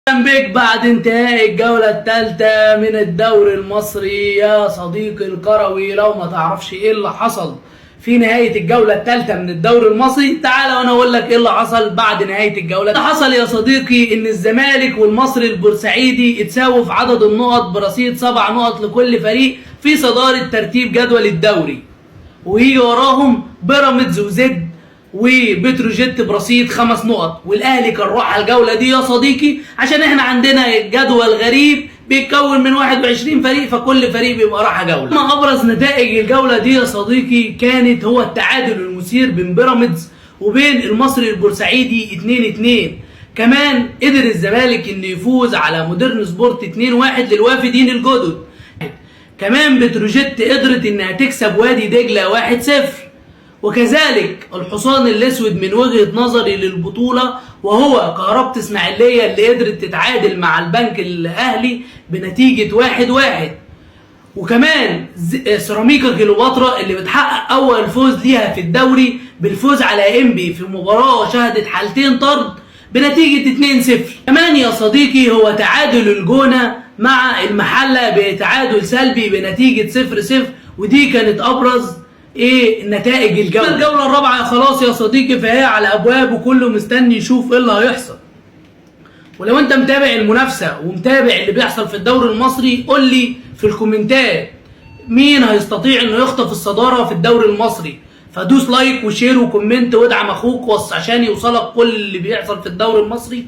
اهلا بك بعد انتهاء الجولة الثالثة من الدوري المصري يا صديقي الكروي. لو ما تعرفش ايه اللي حصل في نهاية الجولة الثالثة من الدوري المصري، تعال وانا اقول لك ايه اللي حصل بعد نهاية الجولة. اللي حصل يا صديقي ان الزمالك والمصري البورسعيدي اتساووا في عدد النقط برصيد 7 نقط لكل فريق في صدارة ترتيب جدول الدوري، ويجي وراهم بيراميدز وزد وبتروجيت برصيد 5 نقط. والاهلي كان راح على الجولة دي يا صديقي عشان احنا عندنا جدول غريب بيتكون من 21 فريق، فكل فريق بيبقى راح جولة. اما ابرز نتائج الجولة دي يا صديقي كانت هو التعادل المثير بين بيراميدز وبين المصري البورسعيدي 2-2. كمان قدر الزمالك انه يفوز على مودرن سبورت 2-1 للوافدين الجدد. كمان بتروجيت قدرت انها تكسب وادي دجله 1-0. وكذلك الحصان الاسود من وجهة نظري للبطولة وهو كهربة اسماعيلية اللي قدرت تتعادل مع البنك الاهلي بنتيجة 1-1. وكمان سيراميكا كيلوباترا اللي بتحقق اول فوز ليها في الدوري بالفوز على انبي في مباراة شهدت حالتين طرد بنتيجة 2-0. كمان يا صديقي هو تعادل الجونة مع المحلة بتعادل سلبي بنتيجة 0-0، ودي كانت ابرز ايه نتائج الجولة. الجولة الرابعة خلاص يا صديقي فهي على ابواب وكله مستني يشوف ايه اللي هيحصل. ولو انت متابع المنافسة ومتابع اللي بيحصل في الدوري المصري قول لي في الكومنتات مين هيستطيع انه يخطف الصدارة في الدوري المصري. فدوس like و share و comment وادعم اخوك عشان يوصلك كل اللي بيحصل في الدوري المصري.